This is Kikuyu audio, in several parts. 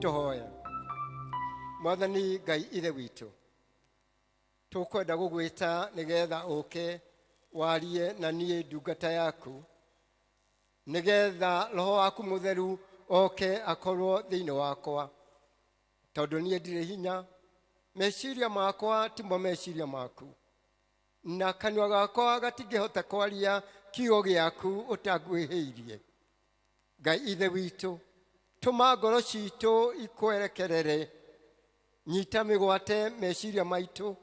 Tũhoe. Mwathani Ngai Ithe witũ, tũkwenda gũgwĩta nĩgetha ũke warie na niĩ ndungata yaku, nĩgetha Roho waku Mũtheru oke akorwo thĩinĩ wakwa, tondũ niĩ ndirĩ hinya, meciria makwa timo meciria maku, na kanua gakwa gatingĩhota kwaria kiugo gĩaku ũtanguhĩhĩirie. Ngai Ithe witũ, tũma ngoro citũ ikwerekerere, nyita mĩgwate meciria maitũ,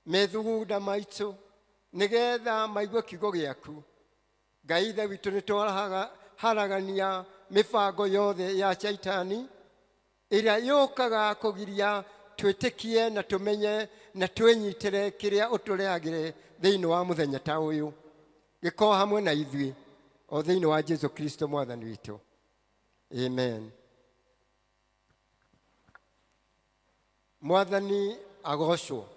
methugunda maitũ, nĩgetha maigue kiugo gĩaku. Ngai Ithe witũ, nĩ twaharagania mĩbango yothe ya Shaitani ĩrĩa yũkaga kũgiria twĩtĩkie na tũmenye na twĩnyitĩre kĩrĩa ũtũrehagĩre thĩinĩ wa mũthenya ta ũyũ. Gĩkorwo hamwe na ithuĩ o thĩinĩ wa Jesu Kristo Mwathani witũ. Amen. Mwathani agocwo.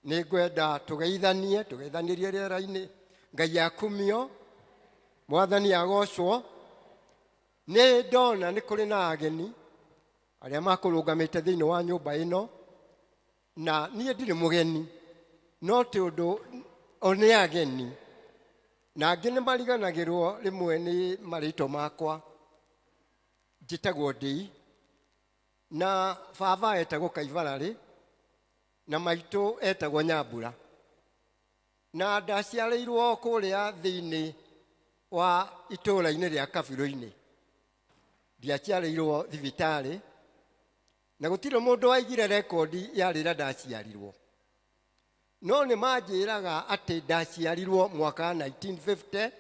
Nĩ ngwenda tũgeithanie, tũgeithanĩrie rĩera-inĩ. Ngai akumio, Mwathani agocwo. Nĩ ndona nĩ kũrĩ na ageni arĩa makũrũgamĩte thĩinĩ wa nyũmba ĩno, na niĩ ndirĩ mũgeni, no ti ũndũ o nĩ ageni, na angĩ nĩ mariganagĩrwo rĩmwe nĩ marĩtwa makwa. Njĩtagwo Ndĩi, na baba etagwo Kaibararĩ, na maitũ etagwo Nyambura. Na ndaciarĩirwo kũrĩa thĩinĩ wa itũũra-inĩ rĩa Kabirũ-inĩ. Ndiaciarĩirwo thibitarĩ, na gũtirĩ mũndũ waigire rekondi ya rĩrĩa ndaciarirwo. No nĩ manjĩraga atĩ ndaciarirwo mwaka 1950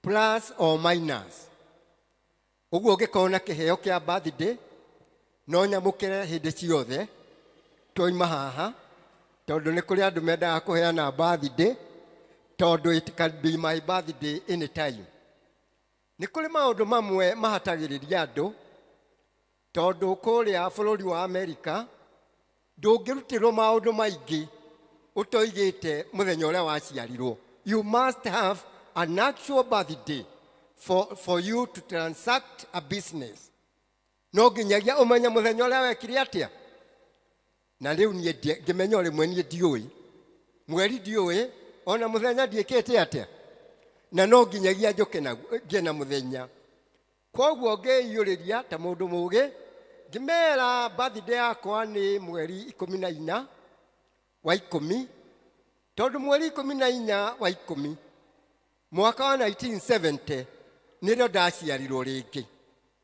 plus or minus. Ũguo ũngĩkorwo na kĩheo kĩa birthday, no nyamũkĩre hĩndĩ ciothe twauma haha, tondũ nĩ kũrĩ andũ mendaga kũheana birthday, tondũ it can be my birthday anytime. Nĩ kũrĩ maũndũ mamwe mahatagĩrĩria andũ, tondũ kũrĩa bũrũri wa Amerika ndũngĩrutĩrwo maũndũ maingĩ ũtoigĩte mũthenya ũrĩa waciarirwo. You must have an actual birthday for you to transact a business. No nginyagia ũmenye mũthenya ũrĩa wekire atĩa. Na rĩu niĩ ngĩmenya o rĩmwe niĩ ndiũĩ mweri, ndiũĩ ona mũthenya ndiĩkĩte atĩa, na no nginyagia njũke na ngĩe na mũthenya. Koguo ngĩiyũrĩria ta mũndũ mũgĩ, ngĩmera birthday yakwa nĩ mweri 14 wa 10, tondũ mweri 14 wa 10 mwaka wa 1970 nĩrĩo ndaciarirwo rĩngĩ,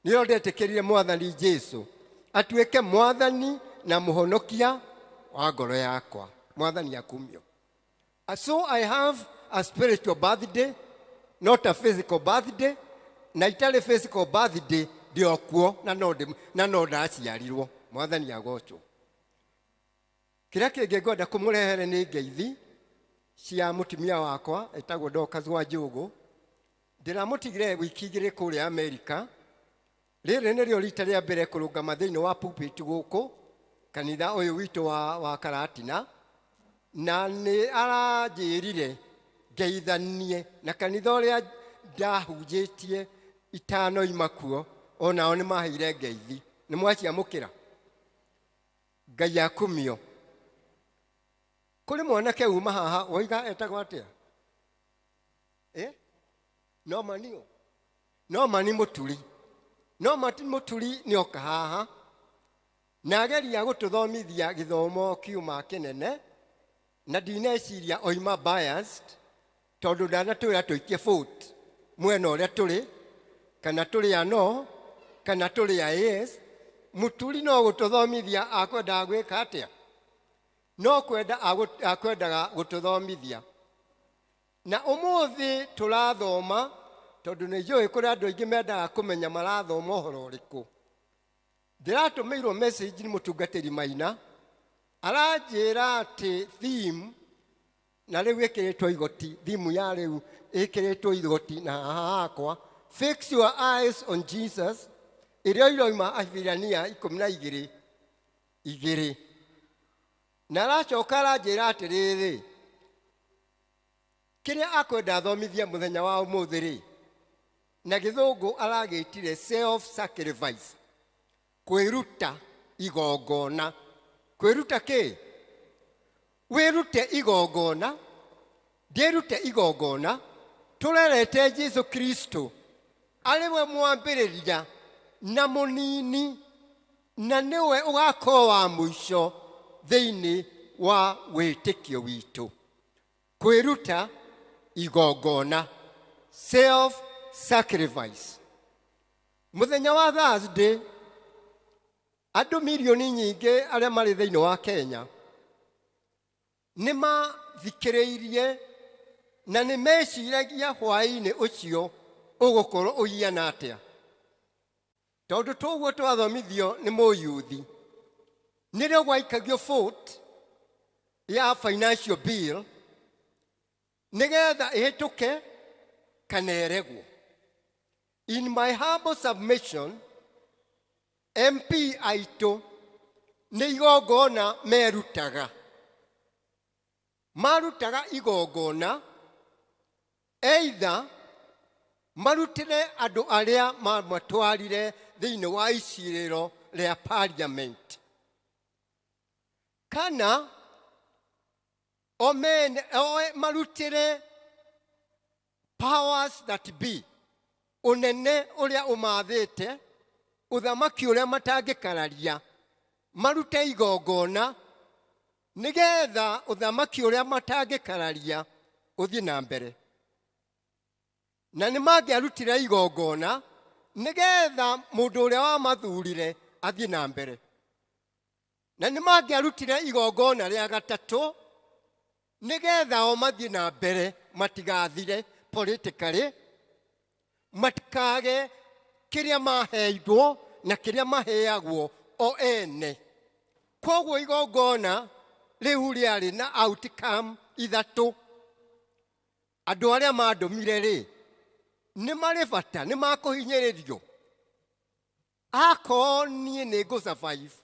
nĩrĩo ndetĩkĩrire Mwathani Jesu atuĩke Mwathani na Mũhonokia wa ngoro yakwa. Mwathani akumio. So I have a spiritual birthday, not a physical birthday. Na itarĩ physical birthday, ndĩ o kuo na no ndaciarirwo. Mwathani agocwo. Kĩrĩa kĩngĩ ngwenda kũmũrehere nĩ ngeithi cia mũtumia wakwa etagwo Dorcas wa Njũgũ. Ndĩramũtigire wiki 2 kũrĩa Amerika. Rĩrĩ nĩrĩo rita rĩa mbere kũrũgama thĩinĩ wa pulpit gũkũ kanitha ũyũ witũ wa Karatina, na nĩ aranjĩrire ngeithanie na kanitha ũrĩa ndahunjĩtie itanoima kuo, onao nĩ maheire ngeithi. Nĩ mwaciamũkĩra? Ngai akumio. Kũrĩ mwanake uma haha woiga etagwo atĩa? No manio. No mani mũturi. No mati mũturi nĩ oka haha na ageria gũtũthomithia gĩthomo kiuma kĩnene, na ndineciria oima biased, tondũ ndanatwĩra tũikie vote mwena ũrĩa tũrĩ, kana tũrĩ a no kana tũrĩ a yes. Mũturi no gũtũthomithia akwendaga gwĩka atĩa? No kwenda akwendaga gũtũthomithia. Na ũmũthĩ tũrathoma, tondũ nĩ njũĩ kũrĩ andũ aingĩ mendaga kũmenya marathoma ũhoro ũrĩkũ. Ndĩratũmĩirwo message nĩ mũtungatĩri Maina, aranjĩra atĩ theme na rĩu ĩkĩrĩtwo igoti, theme ya rĩu ĩkĩrĩtwo igoti na haha hakwa, fix your eyes on Jesus, ĩrĩa iroima Ahibirania 12:2. Na aracoka aranjĩra atĩrĩrĩ, kĩrĩa akwenda athomithie mũthenya wa ũmũthĩ rĩ, na gĩthũngũ aragĩtire self sacrifice. Kwĩruta igongona. Kwĩruta kĩ? Wĩrute igongona, ndĩrute igongona, tũrerete Jesu Kristo arĩ we mwambĩrĩria na mũnini, na nĩwe ũgakorwo wa mũico thĩinĩ wa wĩtĩkio witũ. Kwĩruta igongona, self sacrifice. Mũthenya wa Thursday, andũ milioni nyingĩ arĩa marĩ thĩinĩ wa Kenya nĩ mathikĩrĩirie na nĩ meciragia hwaĩ-inĩ ũcio ũgũkorwo ũhiana atĩa, tondũ tũguo twathomithio nĩ mũyuthi, nĩrĩo gwaikagio vote ya financial bill nĩgetha ĩhĩtũke kana ĩregwo. In my humble submission, MP aitũ nĩ igongona merutaga, marutaga igongona either marutĩre andũ arĩa mamatwarire thĩinĩ wa icirĩro rĩa parliament, kana o mene o marutĩre powers that be, ũnene ũrĩa ũmathĩte, ũthamaki ũrĩa matangĩkararia, marute igongona nĩgetha ũthamaki ũrĩa matangĩkararia ũthiĩ na mbere. Na nĩ mangĩarutire igongona nĩgetha mũndũ ũrĩa wamathurire athiĩ na mbere. Na nĩ mangĩarutire igongona rĩa gatatũ nĩgetha o mathiĩ na mbere, matigathire politically, matikage kĩrĩa maheirwo na kĩrĩa maheagwo o ene. Koguo igongona rĩu rĩarĩ na outcome ithatũ. Andũ arĩa mandũmire rĩ, nĩ marĩ bata, nĩ makũhinyĩrĩrio. Akorwo niĩ nĩ ngũ survive,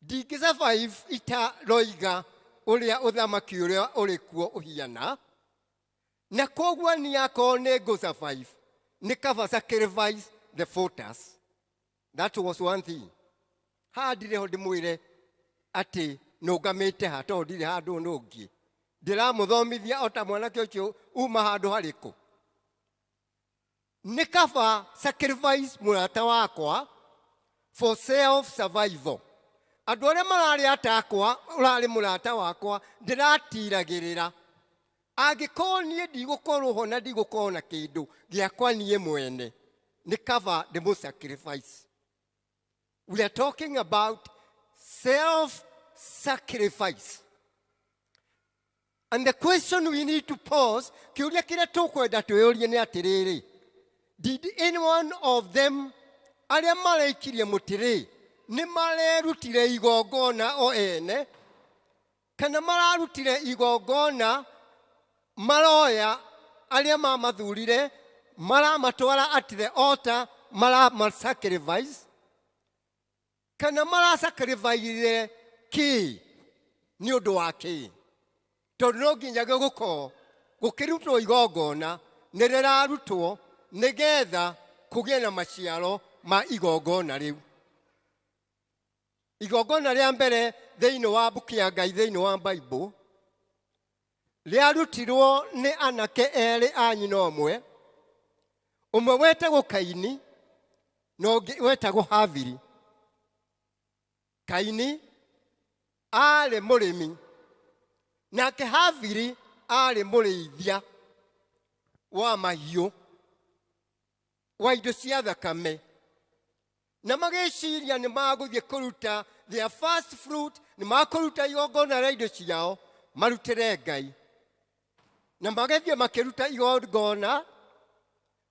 ndingĩ survive itaroiga ũrĩa ũthamaki ũrĩa ũrĩ kuo ũhiana. Na koguo niĩ akorwo nĩ ngũ survive, nĩ kaba sacrifice the voters. That was one thing. Haha ndirĩ ho ndĩmwĩre atĩ nũngamĩte ha, tondũ ndirĩ handũ nũngiĩ. Ndĩramũthomithia o ta mwanake ũcio uma handũ harĩkũ. Nĩ kaba sacrifice mũrata wakwa for self survival. Andũ arĩa mararĩ atakwa, ũrarĩ mũrata wakwa, ndĩratiragĩrĩra. Angĩkorwo niĩ ndigũkorwo ho na ndigũkorwo na kĩndũ gĩakwa niĩ mwene, nĩ kaba ndĩmũ sacrifice. We are talking about self sacrifice. And the question we need to pause, kĩũria kĩrĩa tũkwenda twĩyũrie nĩ atĩrĩrĩ, did any one of them arĩa maraikirie mũtĩ rĩ, nĩ marerutire igongona o ene, kana mararutire igongona maroya arĩa mamathurire, maramatwara at the altar, marama sacrifice, kana marasacrifice kĩ, nĩ ũndũ wa kĩ? Tondũ no nginya gũkorwo gũkĩrutwo igongona nĩ rĩrarutwo nĩgetha kũgĩe na maciaro ma igongona rĩu. Igongona rĩa mbere thĩinĩ wa mbuku ya Ngai, thĩinĩ wa Bible, rĩarutirwo nĩ anake erĩ a nyina ũmwe, ũmwe wetagwo Kaini na ũngĩ wetagwo Habili. Kaini arĩ mũrĩmi, nake Habili arĩ mũrĩithia wa mahiũ, wa indo cia thakame. Na magĩciria nĩ magũthiĩ kũruta their first fruit, nĩ makũruta igongona rĩa indo ciao marutĩre Ngai. Na magĩthiĩ makĩruta igongona.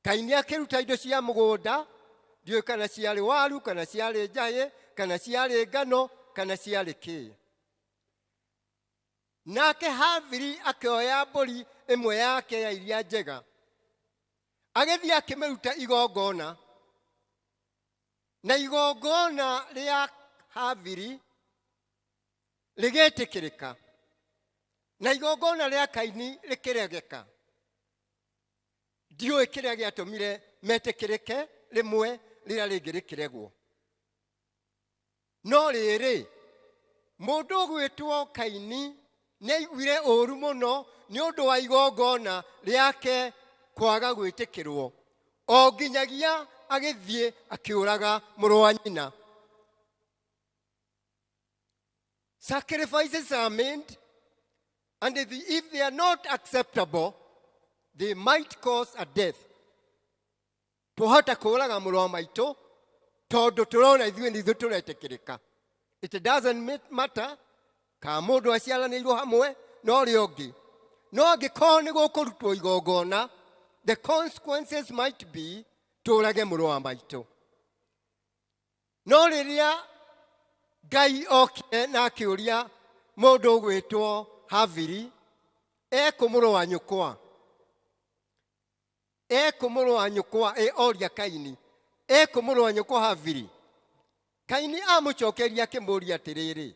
Kaini akĩruta indo cia mũgũnda, ndiũĩ kana ciarĩ waru, kana ciarĩ njahĩ, kana ciarĩ ngano, kana ciarĩ kĩĩ. Nake Habili akĩoya mbũri ĩmwe yake ya iria njega, agĩthiĩ akĩmĩruta igongona. Na igongona rĩa Habili rĩgĩtĩkĩrĩka, na igongona rĩa Kaini rĩkĩregeka. Ndiũĩ kĩrĩa gĩatũmire metĩkĩrĩke rĩmwe, rĩrĩa rĩngĩ rĩkĩregwo. No rĩrĩ, mũndũ ũgwĩtwo Kaini nĩaiguire ũũru mũno nĩ ũndũ wa igongona rĩake kwaga gwĩtĩkĩrwo, o nginyagia agĩthiĩ akĩũraga mũrũ wa nyina. Sacrifices are made, and if they are not acceptable, they might cause a death. Twahota kũũraga mũrũ wa maitũ tondũ tũrona ithuĩ nĩ ithuĩ tũretĩkĩrĩka. It doesn't matter kana mũndũ aciaranĩirwo hamwe na ũrĩa ũngĩ, no angĩkorwo nĩ gũkũrutwo igongona, the consequences might be tũũrage mũrũ wa maitũ. No rĩrĩa Ngai okire na akĩũria mũndũ ũgwĩtwo Habili, ekũ mũrũ wa nyũkwa? Ekũ mũrũ wa nyũkwa? Ĩ oria Kaini, ekũ mũrũ wa nyũkwa Habili? Kaini amũcokeria akĩmũũria atĩrĩrĩ,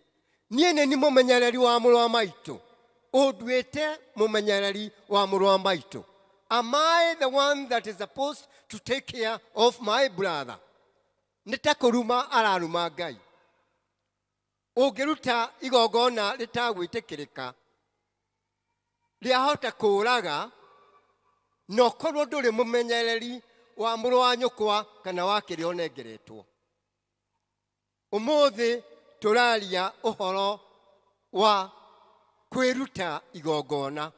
niĩ nĩ ni mũmenyereri wa mũrũ wa maitũ, ũnduĩte mũmenyereri wa mũrũ wa maitũ? Am I the one that is supposed to take care of my brother? Nĩ ta kũruma araruma Ngai. Ũngĩruta igongona rĩtagwĩtĩkĩrĩka, rĩahota kũũraga, na ũkorwo ndũrĩ mũmenyereri wa mũrũ wa nyũkwa kana wa kĩrĩa ũnengeretwo. Ũmũthĩ tũraria ũhoro wa kwĩruta igongona.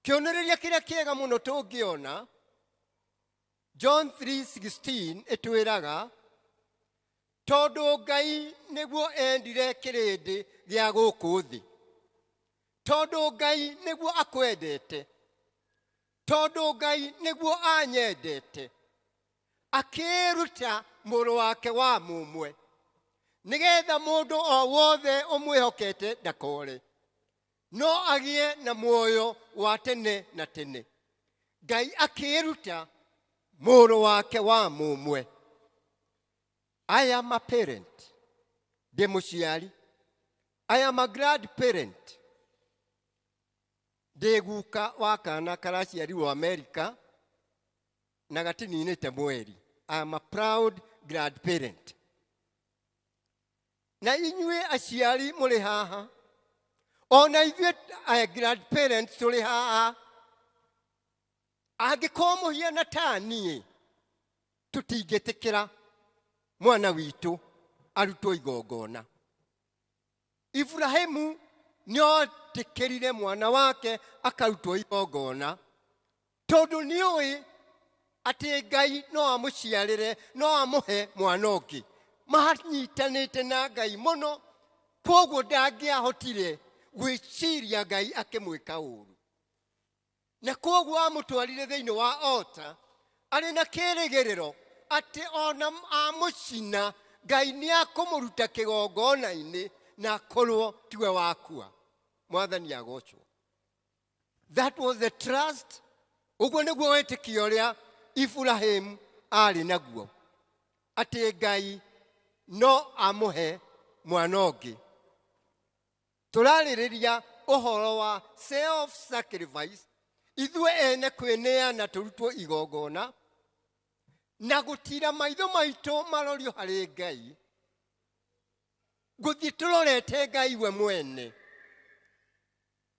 Kĩonereria kĩrĩa kĩega mũno tũngĩona, John 3:16 ĩtwĩraga, tondũ Ngai nĩguo endire kĩrĩndĩ gĩa gũkũ thĩ, tondũ Ngai nĩguo akwendete, tondũ Ngai nĩguo anyendete, akĩĩruta mũrũ wake wa mũmwe, nĩgetha mũndũ o wothe ũmwĩhokete ndakore, no agĩe na muoyo wa tene na tene. Ngai akĩĩruta mũrũ wake wa mũmwe. I am a parent, ndĩ mũciari. I am a grandparent, ndĩ guka wa kana karaciarirwo Amerika na gatininĩte mweri. I am a proud grandparent. Na inyuĩ aciari mũrĩ haha, ona ithuĩ grandparents tũrĩ haha, angĩkorwo mũhiana ta niĩ, tũtingĩtĩkĩra mwana witũ arutwo igongona. Ibrahimu nĩotĩkĩrire mwana wake akarutwo igongona, tondũ nĩũĩ atĩ Ngai no amũciarĩre, no amũhe mwana ũngĩ. Manyitanĩte na Ngai mũno, koguo ndangĩahotire gwĩciria Ngai akĩmwĩka ũru, na koguo amũtwarire thĩinĩ wa ota arĩ na kĩrĩgĩrĩro atĩ ona amũcina Ngai nĩ akũmũruta kĩgongona-inĩ na akorwo tiwe wakua. Mwathani agocwo. That was the trust. Ũguo nĩguo wĩtĩkio ũrĩa Ibrahim arĩ naguo, atĩ Ngai no amũhe mwana ũngĩ. Tũrarĩrĩria ũhoro wa self sacrifice, ithuĩ ene kwĩneana tũrutwo igongona na gũtira maitho maitũ marorio harĩ Ngai, gũthiĩ tũrorete Ngai we mwene.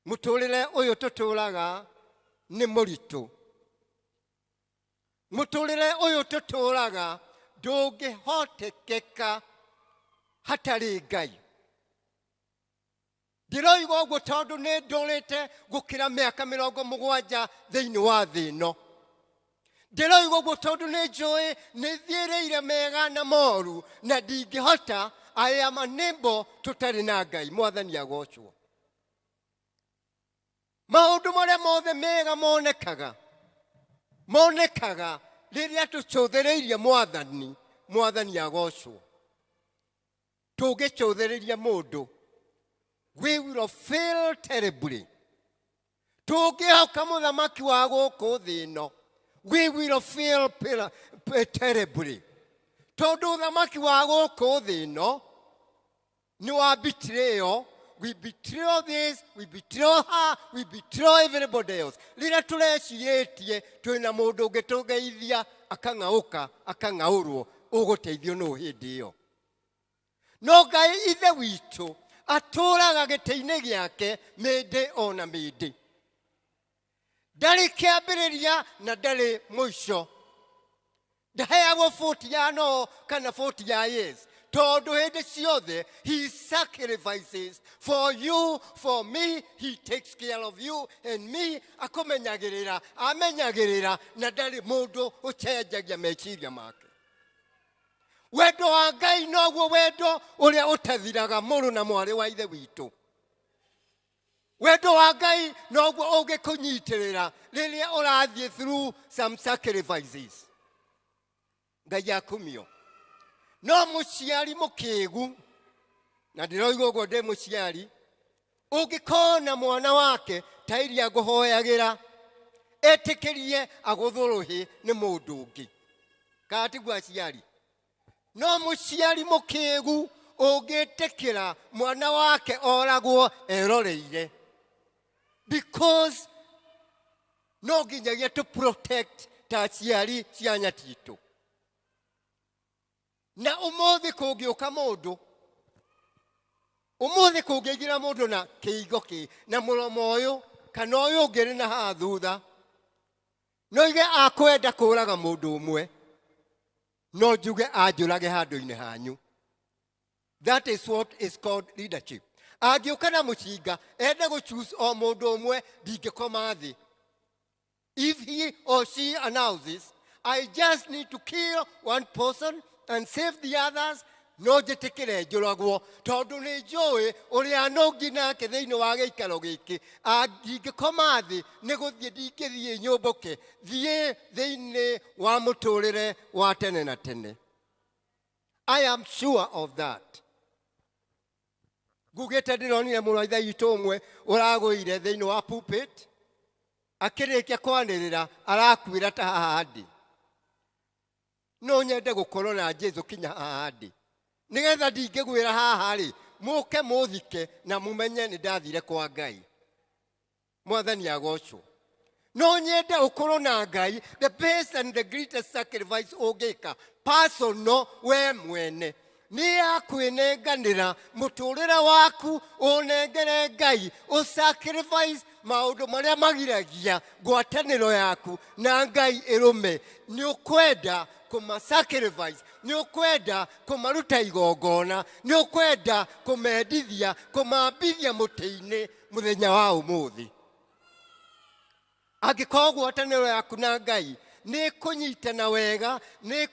Mũtũrĩre ũyũ tũtũraga nĩ mũritũ, mũtũrĩre ũyũ tũtũraga ndũngĩhotekeka hatarĩ Ngai. Ndĩroiga ũguo tondũ nĩ ndũrĩte gũkĩra mĩaka 70 thĩinĩ wa thĩ ĩno. Ndĩroiga ũguo tondũ nĩ njũĩ nĩ thiĩrĩire mega na moru, na ndingĩhota, I am unable tũtarĩ na Ngai. Mwathani agocwo. Maũndũ marĩa mothe mega monekaga rĩrĩa tũcũthĩrĩirie Mwathani. Mwathani agocwo. Tũngĩcũthĩrĩria mũndũ, we will fail terribly. Tũngĩhoka mũthamaki wa gũkũ thĩ ĩno, we will fail terribly, tondũ ũthamaki wa gũkũ thĩ ĩno nĩ wa betrayal. We betray this, we betray her, we betray everybody else. Rĩrĩa tũrecirĩtie twĩna mũndũ ũngĩ tũngeithia, akang'aũka, akang'aũrwo, ũgũteithio nũ hĩndĩ ĩyo? No Ngai Ithe witũ atũũraga gĩtĩ-inĩ gĩake mĩndĩ ona mĩndĩ. Ndarĩ kĩambĩrĩria na ndarĩ mũico. Ndaheagwo vote ya no kana vote ya yes, tondũ hĩndĩ ciothe he sacrifices for you, for me. He takes care of you and me. Akũmenyagĩrĩra, amenyagĩrĩra, na ndarĩ mũndũ ũcenjagia meciria make. Wendo wa Ngai noguo wendo ũrĩa ũtathiraga, mũrũ na mwarĩ wa Ithe witũ. Wendo wa Ngai noguo ũngĩkũnyitĩrĩra rĩrĩa ũrathiĩ through some sacrifices. Ngai akumio. No mũciari mũkĩgu, na ndĩroiga ũguo ndĩ mũciari, ũngĩkona mwana wake ta iria ngũhoyagĩra etĩkĩrie agũthũrũhĩ nĩ mũndũ ũngĩ, kana tiguo aciari? No mũciari mũkĩgu ũngĩtĩkĩra mwana wake oragwo eroreire, because no nginyagia to protect ta aciari ciana citũ. Na ũmũthĩ kũngĩũka mũndũ, ũmũthĩ kũngĩingĩra mũndũ na kĩingo kĩ na mũromo ũyũ kana ũyũ ũngĩ rĩ na haha thutha, no ige akwenda kũraga mũndũ ũmwe, no njuge anjũrage handũ-inĩ hanyu. That is what is called leadership. Angĩũka na mũcinga ende gũ choose o mũndũ ũmwe, ndingĩkoma thĩ. If he or she announces, "I just need to kill one person and save the others," no njĩtĩkĩre njũragwo, tondũ nĩ njũĩ ũrĩa nũngi nake thĩinĩ wa gĩikaro gĩkĩ. Ndingĩkoma thĩ nĩ gũthiĩ, ndingĩthiĩ nyũmbũke thiĩ thĩinĩ wa mũtũrĩre wa tene na tene. I am sure of that. Ngugĩte ndĩronire mũrũ wa ithe witũ ũmwe ũragũire thĩinĩ wa pulpit, akĩrĩkia kwanĩrĩra arakuĩra ta haha ndĩ. No nyende gũkorwo na Jesu kinya haha ndĩ, nĩgetha ndingĩgwĩra haha rĩ, mũke mũthike na mũmenye nĩ ndathire kwa Ngai. Mwathani agocwo. No nyende ũkorwo na Ngai. The best and the greatest sacrifice ũngĩka personal we mwene nĩ ya kwĩnenganĩra mũtũrĩre waku ũnengere Ngai, ũsacrifice maũndũ marĩa magiragia ngwatanĩro yaku na Ngai ĩrũme. Nĩ ũkwenda kũma sacrifice, nĩ ũkwenda kũmaruta igongona, nĩ ũkwenda kũmendithia, kũmambithia mũtĩ-inĩ mũthenya wa ũmũthĩ. Angĩkorwo ngwatanĩro yaku na Ngai nĩ kũnyitana wega, nĩ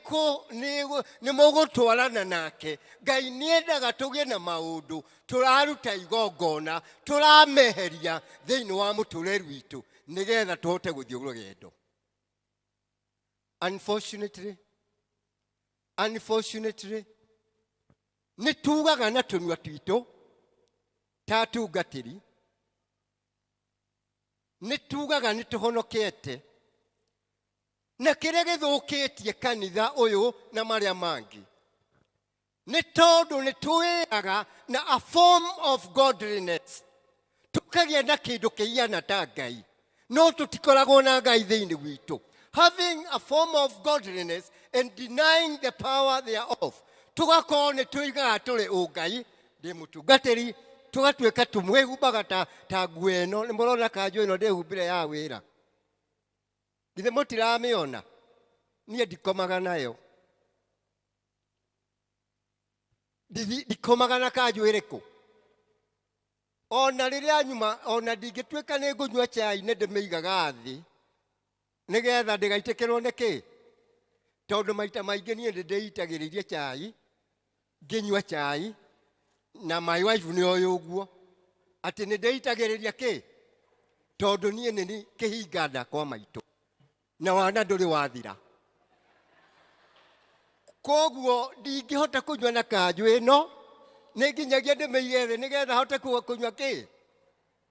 mũgũtwarana nake. Ngai nĩ endaga tũgĩe na maũndũ tũraruta igongona, tũrameheria thĩinĩ wa mũtũrĩre witũ, nĩgetha tũhote gũthiĩ rũgendo. Unfortunately, nĩ tugaga na tũnua twitũ ta atungatĩri, nĩ tugaga nĩ tũhonokete, na kĩrĩa gĩthũkĩtie kanitha ũyũ na marĩa mangĩ nĩ tondũ nĩ twĩraga na a form of godliness, tũkagĩa na kĩndũ kĩhiana ta Ngai, no tũtikoragwo na Ngai thĩinĩ witũ. Having a form of godliness and denying the power thereof. Tũgakorwo nĩ tũigaga tũrĩ ũngai, ndĩ mũtungatĩri, tũgatuĩka tũmwĩhumbaga ta nguo ĩno. Nĩ mũrona kanjũ ĩno ndĩhumbire ya wĩra? Githĩ mũtiramĩona? Niĩ ndikomaga nayo. Ndikomaga na kanjũ ĩrĩkũ ona rĩrĩa nyuma, ona ndingĩtuĩka nĩ ngũnyua chai, nĩ ndĩmĩigaga thĩ nĩgetha ndĩgaitĩkĩrwo nĩ kĩ, tondũ maita maingĩ niĩ nĩ ndĩitagĩrĩrie chai ngĩnyua chai, na my wife nĩ oĩ ũguo atĩ nĩ ndĩitagĩrĩria kĩ, tondũ niĩ nĩ kĩhinga nda kwa maitũ na wana ndũrĩ wathira, koguo ndingĩhota kũnyua na kanjũ ĩno. Nĩ nginyagia ndĩmĩige thĩ nĩgetha hote kũnyua kĩ,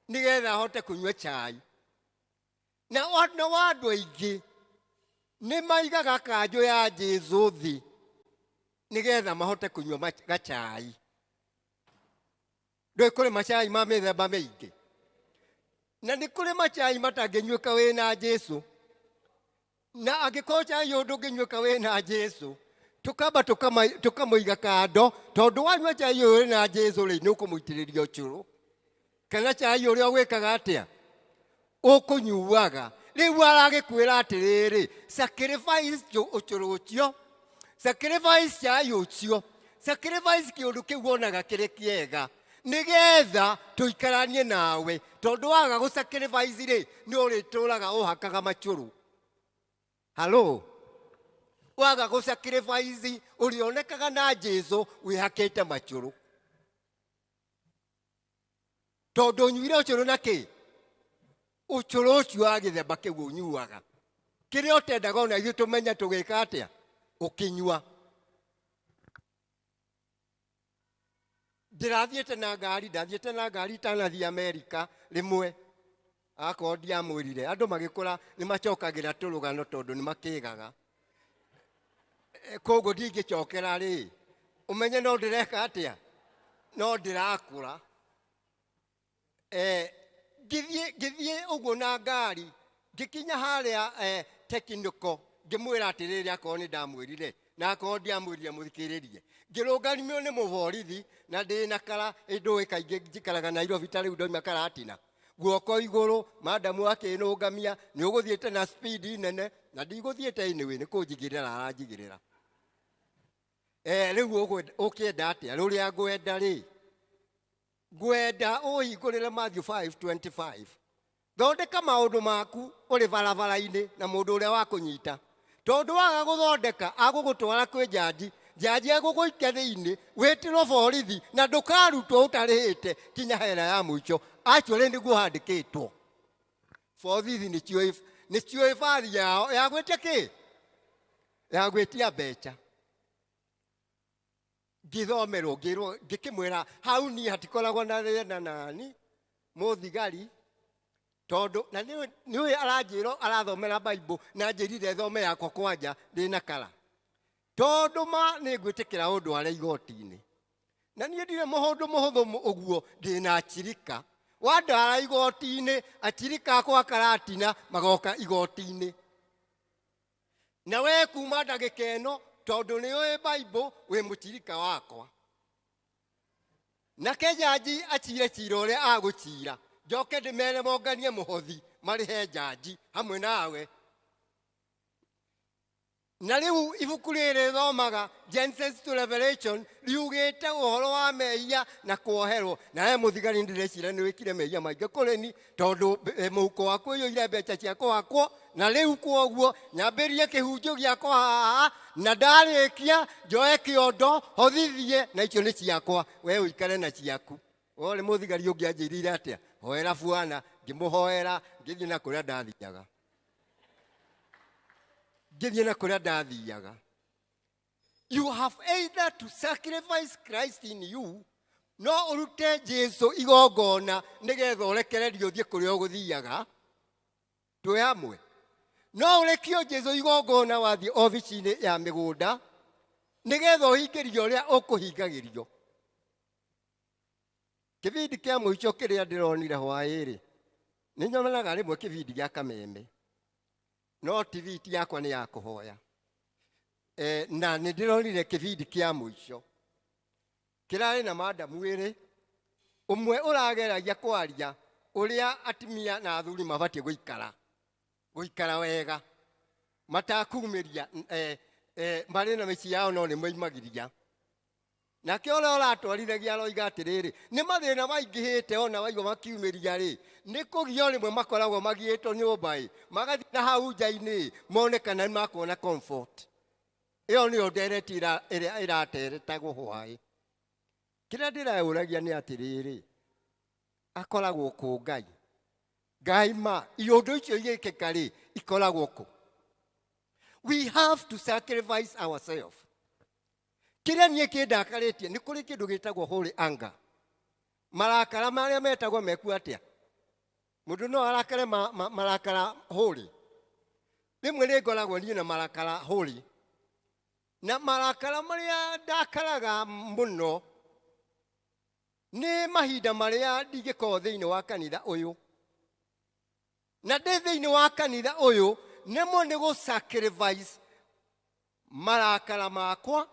nĩgetha hote kũnyua chai. Na ona wa andũ aingĩ nĩ maigaga kanjũ ya Jesu thĩ nĩgetha mahote kũnyua gacai. Ndũĩ kũrĩ macai ma mĩthemba mĩingĩ, na nĩ kũrĩ macai matangĩnyuĩka wĩna Jesu. Na angĩkorwo cai ũyũ ndũngĩnyuĩka wĩna Jesu, Tũkamba tũkamũiga kando, tondũ wanyua chai ũyũ na Jesu rĩ, nĩ ũkũmũitĩrĩria ũcũrũ. Kana chai ũrĩa ũgwĩkaga atĩa? Ũkũnyuaga. Rĩu aragĩkwĩra atĩrĩrĩ, sacrifice ũcũrũ ũcio, sacrifice chai ũcio, sacrifice kĩũndũ kĩu wonaga kĩrĩ kĩega, nĩgetha tũikaranie nawe. Tondũ waga gũ sacrifice rĩ, nĩ ũrĩtũraga ũhakaga macũrũ. Halo? Waga gũ sacrifice, ũrĩonekaga na Jesu wĩhakĩte macũrũ. Tondũ ũnyuire ũcũrũ na kĩ? Ũcũrũ ũcio wa gĩthemba kĩu ũnyuaga. Kĩrĩa ũtendaga ona ithuĩ tũmenye tũgĩka atĩa? Ũkĩnyua. Ndĩrathiĩte na ngari, ndathiĩte na ngari itanathiĩ Amerika rĩmwe. Akorwo ndiamwĩrire, andũ magĩkũra nĩ macokagĩra tũrũgano tondũ nĩ makĩgaga. Koguo ndingĩcokera rĩ, ũmenye no ndĩreka atĩa? No ndĩrakũra. Ngĩthiĩ ũguo na ngari, ngĩkinya harĩa technical, ngĩmwĩra atĩrĩrĩ, akorwo nĩ ndamwĩrire, na akorwo ndiamwĩrire mũthikĩrĩrie. Ngĩrũnganio nĩ mũborithi na ndĩ na kara, ndũĩ kaingĩ njikaraga Nairobi ta rĩu ndoima Karatina. Guoko igũrũ, madamu akĩnũngamia, nĩ ũgũthiĩte na speed nene, na ndigũthiĩte anyway, nĩ kũnjigĩrĩra aranjigĩrĩra. Rĩu ũkĩenda atĩa? Rũrĩa ngwenda rĩ, ngwenda ũhingũrĩre Matthew 5:25. Thondeka maũndũ maku ũrĩ barabara-inĩ na mũndũ ũrĩa wakũnyita. Tondũ waga gũthondeka, agũgũtwara kwĩ jaji, jaji agũgũikia thĩinĩ, wĩtĩrwo borithi na ndũkarutwo ũtarĩhĩte kinya hera ya mũico. Actually nĩguo handĩkĩtwo. Borithi nĩciũĩ bathi yao ya gwĩtia kĩ? Ya gwĩtia mbeca. Ngĩthomerwo, ngĩrwo, ngĩkĩmwĩra hau niĩ hatikoragwo na thĩna nani mũthigari, tondũ na nĩũĩ aranjĩra arathomera Bible na njĩrire thome yakwa kwanja ndĩna kara. Tondũ ma nĩ ngwĩtĩkĩra ũndware igoti-inĩ. Na niĩ ndirĩ mũndũ mũhũthũ ũguo, ndĩna achirika. Wandwara igoti-inĩ, achirika akwa Karatina magoka igoti-inĩ. Na we kuma ndagĩka ĩno, tondũ nĩũĩ Bible, wĩ mũchirika wakwa. Nake jaji acire cira ũrĩa agũcira, njoke ndĩmere monganie mũhothi marĩhe jaji hamwe nawe. Na rĩu ibuku rĩrĩ thomaga Genesis to Revelation riugĩte ũhoro wa mehia na kuoherwo. Na we mũthigari ndĩreciria nĩ wĩkire mehia maingĩ kũrĩ ni, tondũ mũhuko waku ũiyũire mbeca cia kũhakwo. Na rĩu kwoguo nyambĩrĩrie kĩhunjio gĩakwa haha, na ndarĩkia njoe kĩondo hothithie, na icio nĩ ciakwa, we ũikare na ciaku. Ũrĩ mũthigari ũngĩ anjĩrire atĩa? Hoera bwana, ngĩmũhoera, ngĩthiĩ na kũrĩa ndathiaga. Ngĩthiĩ na kũrĩa ndathiaga. You have either to sacrifice Christ in you, no ũrute Jesu igongona nĩgetha ũrekererio ũthiĩ kũrĩa ũgũthiaga. Twĩ hamwe. No ũrekio Jesu igongona wathiĩ obici-inĩ ya mĩgũnda nĩgetha ũhingĩrio ũrĩa ũkũhingagĩrio. Kĩbindi kĩa mũico kĩrĩa ndĩronire hwaĩ-rĩ, nĩ nyonaga rĩmwe kĩbindi gĩa Kameme, no TV ti yakwa nĩ ya kũhoya. Na nĩ ndĩronire kĩbindi kĩa mũico kĩrarĩ na madamu ĩrĩ, ũmwe ũrageragia kwaria ũrĩa atumia na athuri mabatiĩ gũikara wega, matakumĩria, marĩ na mĩciĩ yao no nĩ moimagĩria. Nake ũrĩa ũratwarithagia aroiga atĩrĩrĩ, nĩ mathĩna maingĩhĩte ona waigua makiumĩria rĩ, nĩ kũgio rĩmwe makoragwo magiĩtwo nyũmba ĩ, magathiĩ na hau nja-inĩ mone kana nĩ makuona comfort. Ĩyo nĩyo ndereti ĩrĩa ĩrateretagwo hwaĩ. Kĩrĩa ndĩreyũragia nĩ atĩrĩrĩ, akoragwo kũ Ngai? Ngai ma, iũndũ icio igĩkĩka rĩ, ikoragwo kũ? We have to sacrifice ourselves. Kĩrĩa niĩ kĩndakarĩtie nĩ kũrĩ kĩndũ gĩtagwo holy anger. Marakara marĩa metagwo mekuo atĩa? Mũndũ no arakare marakara holy. Rĩmwe nĩ ngoragwo niĩ na marakara holy. Na marakara marĩa ndakaraga mũno nĩ mahinda marĩa ndingĩkorwo thĩinĩ wa kanitha ũyũ. Na ndĩ thĩinĩ wa kanitha ũyũ, nĩmo nĩ gũ sacrifice Marakara makwa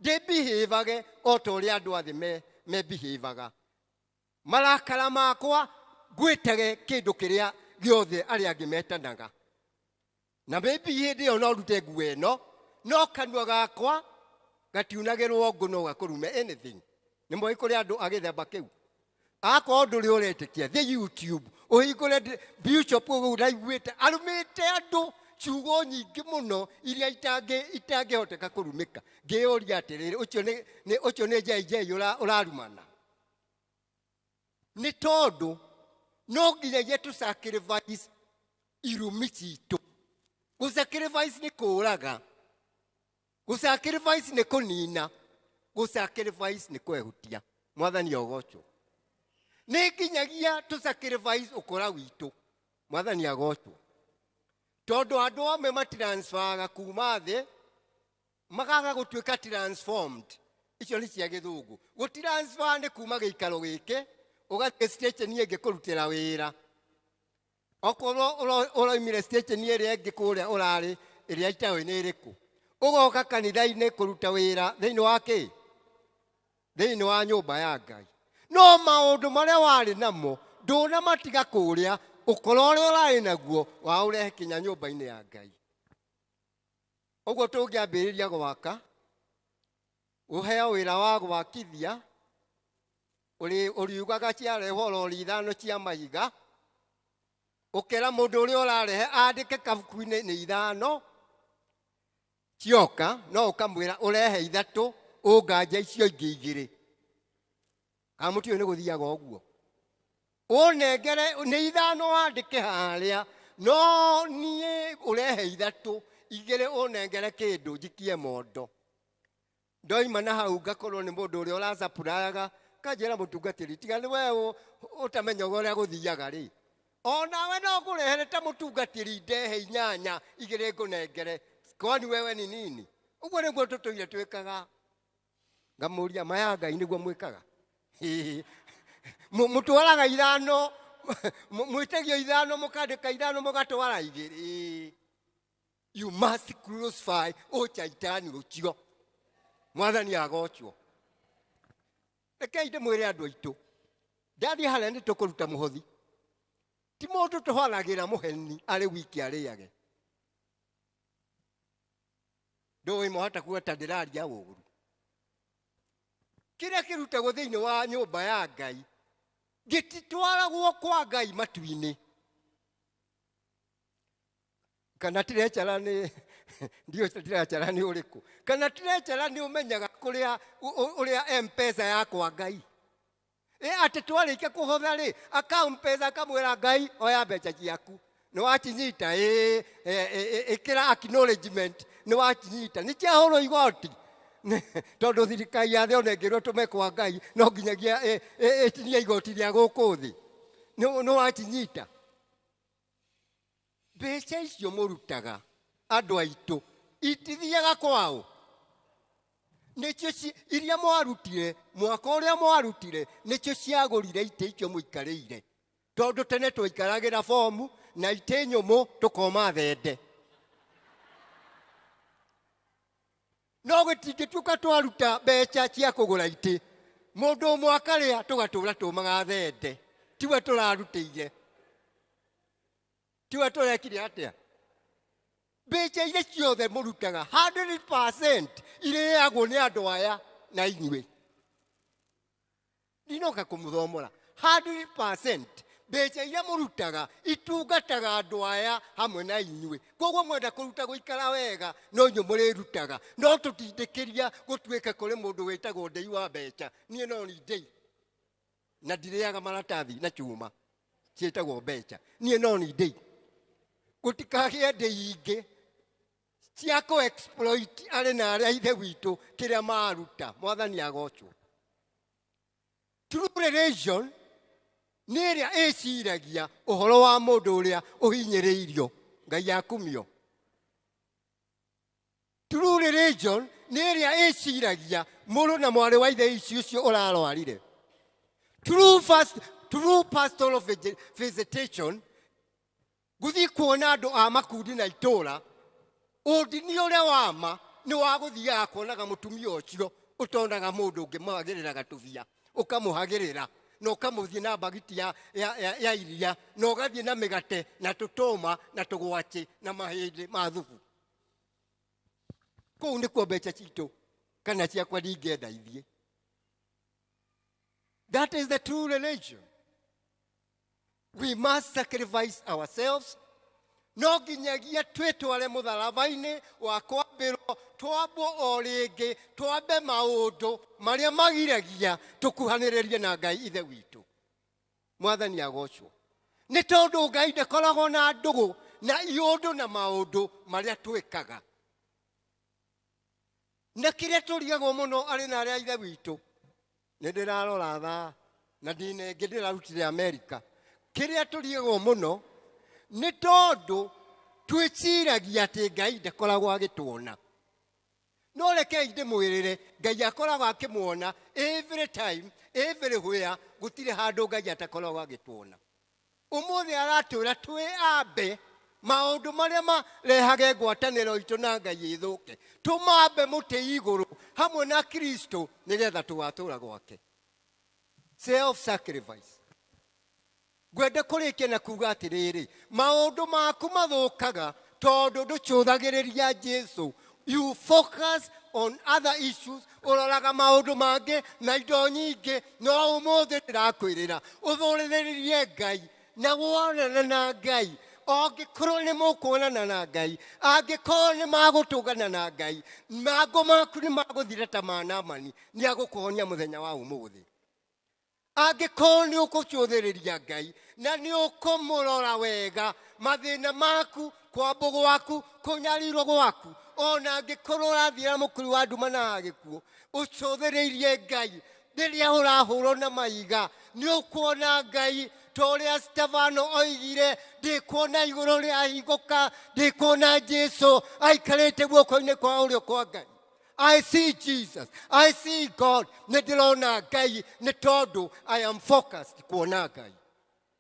ndĩbihĩvage o ta ũrĩa andũ a thĩ mebihĩvaga. Marakara makwa ngwĩtage kĩndũ kĩrĩa gĩothe arĩa angĩ metanaga. Na maybe hĩndĩ ĩyo no ndute nguo ĩno, no kanua gakwa gatiunagĩrwo ngũ no gakũrume anything. Nĩ moĩ kũrĩ andũ a gĩthemba kĩu. Akorwo ndũrĩ ũretĩkia, thiĩ YouTube ũhingũre Bishop ũguo ndaiguĩte arumĩte andũ ciugo nyingĩ mũno iria itangĩhoteka kũrumĩka. Ngĩyũria atĩrĩrĩ, ũcio nĩ JJ ũrarumana? Nĩ tondũ no nginyagia tũ sacrifice irumi citũ. Gũ sacrifice nĩ kũũraga, gũ sacrifice nĩ kũnina, gũ sacrifice nĩ kwehutia. Mwathani agocwo. Nĩ nginyagia tũ sacrifice ũkora witũ. Mwathani agocwo. Tondũ andũ amwe matransferaga kuma thĩ makaga gũtuĩka transformed. Icio nĩ cia gĩthũngũ. Gũtransfer nĩ kuma gĩikaro gĩkĩ ũgathiĩ station ĩngĩ kũrutĩra wĩra. Okorwo ũroimire station ĩrĩa ĩngĩ kũrĩa ũrarĩ ĩrĩa itaũĩ nĩ ĩrĩkũ, ũgoka kanitha-inĩ kũruta wĩra thĩinĩ wa kĩ? Thĩinĩ wa nyũmba ya Ngai. No maũndũ marĩa warĩ namo ndũnamatiga kũrĩa, ũkora ũrĩa ũrarĩ naguo waũrehe kinya nyũmba-inĩ ya Ngai. Ũguo tũngĩambĩrĩria gwaka, ũheo wĩra wa gwakithia, ũriugaga ciarehwo rori ithano cia mahiga, ũkera mũndũ ũrĩa ũrarehe andĩke kabuku-inĩ nĩ ithano, cioka no ũkamwĩra ũrehe ithatũ, ũnganja icio ingĩ igĩrĩ. Kana mũtiũĩ nĩ gũthiaga ũguo? Ũnengere nĩ ithano wandĩke harĩa, no niĩ ũrehe ithatũ, igĩrĩ ũnengere kĩndũ njikie mondo. Ndoima na hau ngakorwo nĩ mũndũ ũrĩa ũracapurayaga, kanjĩra mũtungatĩri, tiga nĩ we ũtamenyaga ũrĩa gũthiaga rĩ. Onawe no ngũrehere ta mũtungatĩri ndehe inyanya igĩrĩ ngũnengere, kwani wewe ni nini? Ũguo nĩguo tũtũire twĩkaga. Ngamũria, maya Ngai nĩguo mwĩkaga? Mũtwaraga ithano, mwĩtagio ithano, mũkandĩka ithano, mũgatwara igĩrĩ. You must crucify ũcaitani ũcio. Mwathani agocwo. Rekei ndĩmwĩre andũ aitũ, ndathiĩ harĩa nĩ tũkũruta mũhothi. Ti mũndũ tũhoragĩra mũheni arĩ wiki arĩage. Ndũĩ mwahota kuga ta ndĩraria ũũru. Kĩrĩa kĩrutagwo thĩinĩ wa nyũmba ya Ngai gĩtitwaragwo kwa Ngai matu-inĩ. Kana tirechara nĩ ndiũ tirechara nĩ ũrĩkũ? Kana tirechara nĩ ũmenyaga kũrĩa ũrĩa M-Pesa ya kwa Ngai? Atĩ twarĩkia kũhotha rĩ, aka M-Pesa akamwĩra Ngai oya mbeca ciaku. Nĩ wacinyita, ĩkĩra acknowledgement, nĩ wacinyita. Nĩ ciahũrwo igoti. Tondũ thirikari ya thĩ ona ĩngĩrwo tũme kwa Ngai, no nginyagia ĩtinie igoti rĩa gũkũ thĩ. Nĩ wacinyita. Mbeca icio mũrutaga andũ aitũ itithiaga kwao. Nĩcio iria mwarutire mwaka ũrĩa mwarutire, nĩcio ciagũrire itĩ icio mũikarĩire. Tondũ tene twaikaragĩra bomu na itĩ nyũmũ tũkoma thende. No gĩtingĩtuĩka twaruta mbeca cia kũgũra itĩ, mũndũ ũmwe akarĩa tũgatũra tũmaga thende. Tiwe tũrarutĩire, tiwe tũrekire atĩa. Mbeca iria ciothe mũrutaga 100% irĩagwo nĩ andũ aya na inyuĩ. Ndinoka kũmũthomora. 100% mbeca iria mũrutaga itungataga andũ aya hamwe na inyuĩ. Koguo mwenda kũruta gũikara wega no inyuĩ mũrĩrutaga. No tũtindĩkĩria gũtuĩke kũrĩ mũndũ wĩtagwo ndei wa mbeca. Niĩ no ni ndei na ndirĩaga maratathi na chuma ciĩtagwo mbeca. Niĩ no ni ndei. Gũtikagĩe ndei ingĩ cia kũ exploit arĩ na arĩa ithe witũ kĩrĩa maruta. Mwathani agocwo. True religion nĩ ĩrĩa ĩciragia ũhoro wa mũndũ ũrĩa ũhinyĩrĩirio. Ngai akumio. True religion nĩ ĩrĩa ĩciragia mũrũ na mwarĩ wa ithe ici ũcio ũrarwarire. True fast, true pastoral visitation, gũthiĩ kuona andũ a makundi na itũra, ũndini ũrĩa wa ma Nĩ wa gũthiaga kuonaga mũtumia ũcio ũtonaga mũndũ ũngĩmũhagĩrĩra gatũbia, ũkamũhagĩrĩra na ũkamũthiĩ na mbagiti ya iria, na ũgathiĩ na mĩgate na tũtũma na tũgwacĩ na mahĩndĩ ma thubu. Kũu nĩkuo mbeca citũ kana ciakwa ndingĩenda ithiĩ. That is the true religion. We must sacrifice ourselves. No nginyagia twĩtware mũtharaba-inĩ wa kwambĩrwo, twambwo o rĩngĩ, twambe maũndũ marĩa magiragia tũkuhanĩrĩrie na Ngai ithe witũ. Mwathani agocwo. Nĩ tondũ Ngai ndakoragwo na ndũgũ na iũndũ na maũndũ marĩa twĩkaga. Na kĩrĩa tũrigagwo mũno arĩ na arĩa ithe witũ, nĩ ndĩrarora thaa na ndine ĩngĩ ndĩrarutire Amerika. Kĩrĩa tũrigagwo mũno nĩ tondũ twĩciragia atĩ Ngai ndakoragwo agĩtuona. No rekei ndĩmwĩrĩre, Ngai akoragwo akĩmuona every time, everywhere, gũtirĩ handũ Ngai atakoragwo agĩtuona. Ũmũthĩ aratwĩra twĩambe maũndũ marĩa marehage ngwatanĩro itũ na Ngai ĩthũke, tũmambe mũtĩ igũrũ hamwe na Kristo nĩgetha tũgatũra gwake. Self sacrifice. Ngwenda kũrĩkia na kuga atĩrĩrĩ, maũndũ maku mathũkaga tondũ ndũcũthagĩrĩria Jesu. You focus on other issues, ũroraga maũndũ mangĩ na indo nyingĩ, no ũmũthĩ ndĩrakwĩrĩra ũthũrĩrĩrie Ngai na wonana na Ngai. Angĩkorwo nĩ mũkuonana na Ngai, angĩkorwo nĩ magũtũngana na Ngai, mangũ maku nĩ magũthira ta ma Naamani, nĩ agũkũhonia mũthenya wa ũmũthĩ. Angĩkorwo nĩ ũkũcũthĩrĩria Ngai na nĩ ũkũmũrora wega, mathĩna maku, kwambwo gwaku, kũnyarirwo gwaku, ona angĩkorwo ũrathiĩra mũkuru wa nduma na gĩkuũ, ũcũthĩrĩirie Ngai. Rĩrĩa ũrahũrwo na maiga, nĩ ũkuona Ngai ta ũrĩa Stefano oigire, ndĩkuona igũrũ rĩahingũka, ndĩkuona Jesu aikarĩte guoko-inĩ kwa ũrĩo kwa Ngai. I see Jesus, I see God. Nĩ ndĩrona Ngai nĩ tondũ I am focused kuona Ngai.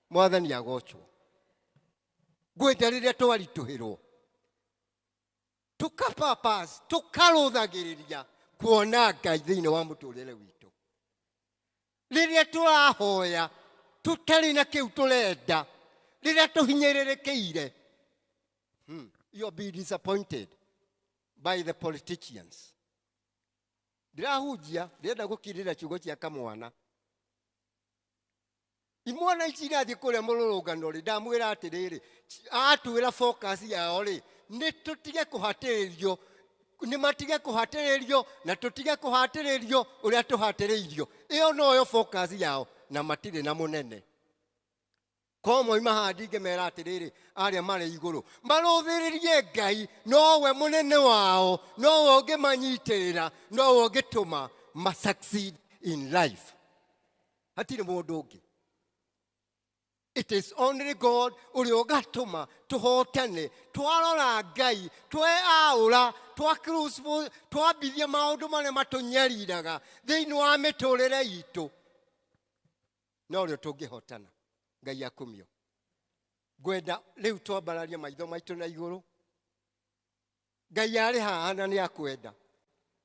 Mwathani agocwo. Ngwenda rĩrĩa twaritũhĩrwo tũkapapas, tũkarũthagĩrĩria kuona Ngai thĩinĩ wa mũtũrĩre witũ. Rĩrĩa tũrahoya tũtarĩ na kĩu tũrenda, rĩrĩa tũhinyĩrĩrĩkĩire, you'll be disappointed by the politicians. Ndĩrahunjia, ndĩrenda gũkirĩra ciugo cia kamwana. Imwana ici irathiĩ kũrĩa mũrũrũngano rĩ, ndamwĩra atĩrĩrĩ, atwĩra focus yao rĩ, nĩ tũtige kũhatĩrĩrio, nĩ matige kũhatĩrĩrio na tũtige kũhatĩrĩrio ũrĩa tũhatĩrĩirio. Ĩyo noyo focus yao, na matirĩ na mũnene. Ko moima haha ndingĩmera atĩrĩrĩ, arĩa marĩ igũrũ marũthĩrĩrie Ngai, nowe mũnene wao, nowe ũngĩmanyitĩrĩra, nowe ũngĩtũma ma succeed in life. Hatirĩ mũndũ ũngĩ. It is only God ũrĩa ũgatũma tũhotane. Twarora Ngai, tweaũra, twa crucible, twambithia maũndũ marĩa matũnyariraga thĩinĩ wa mĩtũrĩre itũ, no rĩo tũngĩhotana. Ngai akumio. Ngwenda rĩu twambararie maitho maitũ na igũrũ. Ngai arĩ haha na nĩ akwenda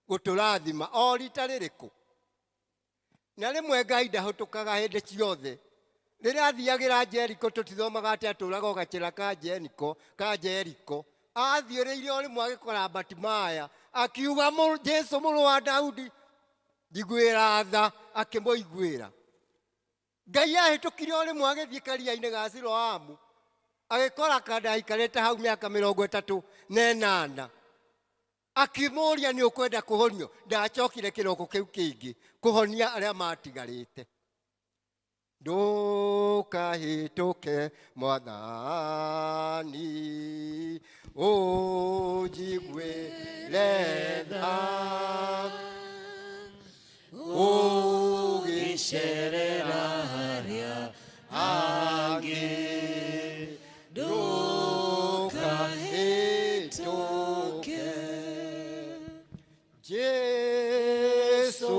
gũtũrathima o rita rĩrĩkũ. Na rĩmwe Ngai ndahũtũkaga hĩndĩ ciothe. Rĩrĩa athiagĩra Jeriko, tũtithomaga atĩ atũraga o gacĩra ka Jeriko, ka Jeriko. Athiĩrĩire o rĩmwe agĩkora Batimaya, akiuga, Jesu mũrũ wa Daudi, njiguĩra tha, akĩmũiguĩra. Ngai ahĩtũkire o rĩmwe agĩthiĩ karia-inĩ ga Siloamu, agĩkora kanda aikarĩte hau mĩaka mĩrongo ĩtatũ na ĩnana. Akĩmũũria, nĩ ũkwenda kũhonio? Ndacokire kĩroko kĩu kĩngĩ kũhonia arĩa matigarĩte. Ndũkahĩtũke Mwathani, ũnjiguĩre tha, ũgĩcerera harĩa angĩ, ndũkahĩtũke. Jesu,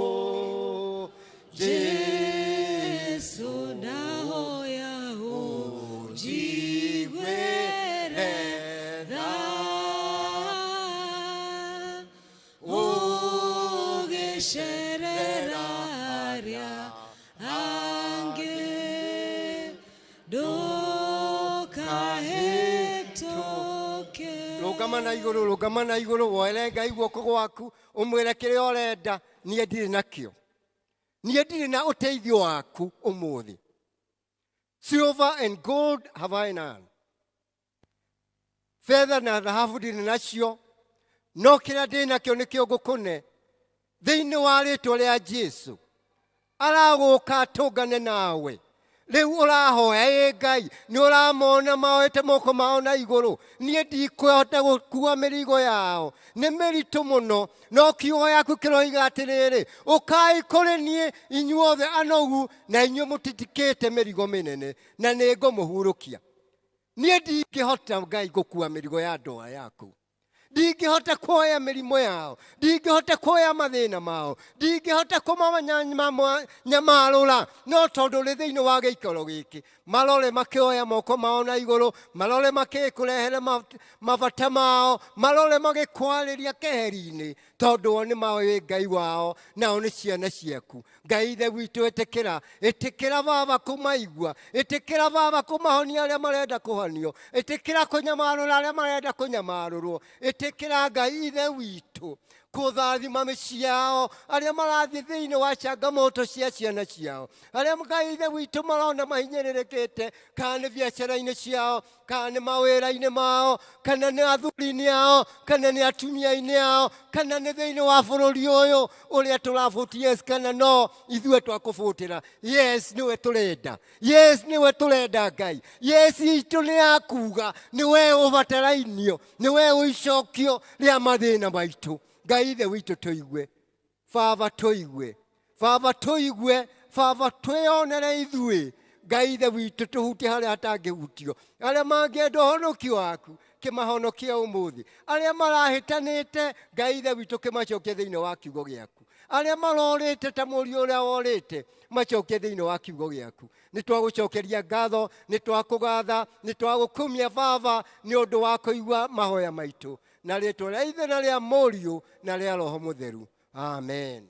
Jesu ndahoya ũnjiguĩre tha, Ũngĩcerera arĩa angĩ ndũkahĩtũke. Rũgama na igũrũ, rũgama na igũrũ, woere Ngai guoko gwaku, ũmwĩre kĩrĩa ũrenda. Niĩ ndirĩ nakĩo, niĩ ndirĩ na ũteithio waku ũmũthĩ. Silver and gold have I none, betha na thahabu ndirĩ nacio, no kĩrĩa ndĩ nakĩo nĩkĩo ngũkũne thĩinĩ wa rĩtwa rĩa Jesu. Aragũka atũngane nawe rĩu ũrahoya. Ĩ Ngai, nĩ ũramona maoete moko mao na igũrũ. Niĩ ndikwĩhota gũkua mĩrigo yao, nĩ mĩritũ mũno, no kiugo yaku kĩroiga atĩrĩrĩ, ũkai kũrĩ niĩ inyuothe anogu na inyuĩ mũtitikĩte mĩrigo mĩnene, na nĩ ngũmũhurũkia. Niĩ ndingĩhota, Ngai, gũkua mĩrigo ya ndoa yaku. Ndingĩhota kuoya mĩrimũ yao, ndingĩhota kuoya mathĩna mao, ndingĩhota kũmanyamarũra, no tondũ ũrĩ thĩinĩ wa gĩikaro gĩkĩ, marore makĩoya moko mao na igũrũ, marore makĩkũrehere mabata mao, marore magĩkwarĩria keheri-inĩ, tondũ o nĩ maũĩ Ngai wao, nao nĩ ciana ciaku. Ngai Ithe witũ, ĩtĩkĩra, ĩtĩkĩra Baba kũmaigua, ĩtĩkĩra Baba kũmahonia arĩa marenda kũhonio, ĩtĩkĩra kũnyamarũra arĩa marenda kũnyamarũrwo, ĩtĩkĩra Ngai Ithe witũ kũthathima mĩciĩ yao, arĩa marathiĩ thĩinĩ wa changamoto cia ciana ciao, arĩa Ngai Ithe witũ marona mahinyĩrĩrĩkĩte, kana nĩ biacara-inĩ ciao, kana nĩ mawĩra-inĩ mao, kana nĩ athuri-inĩ ao, kana nĩ atumia-inĩ ao, kana nĩ thĩinĩ wa bũrũri ũyũ ũrĩa tũrabũti yes kana no. Ithuĩ twakũbũtĩra yes, nĩwe tũrenda yes, nĩwe tũrenda Ngai. Yes itũ nĩ yakuga nĩwe ũbatarainio, nĩwe ũicokio rĩa mathĩna maitũ. Ngai Ithe witũ, tũigue Baba, tũigue Baba, tũigue Baba, twĩonere ithuĩ. Ngai Ithe witũ, tũhutie harĩa hatangĩhutio. Arĩa mangĩenda ũhonokio waku, kĩmahonokie ũmũthĩ. Arĩa marahĩtanĩte, Ngai Ithe witũ, kĩmacokie thĩinĩ wa kiugo gĩaku. Arĩa marorĩte ta mũriũ ũrĩa worĩte, macokie thĩinĩ wa kiugo gĩaku. Nĩ twagũcokeria ngatho, nĩ twakũgatha, nĩ twagũkumia Baba, nĩ ũndũ wa kũigua mahoya maitũ, na rĩtwa rĩa Ithe na rĩa Mũriũ na rĩa Roho Mũtheru, amen.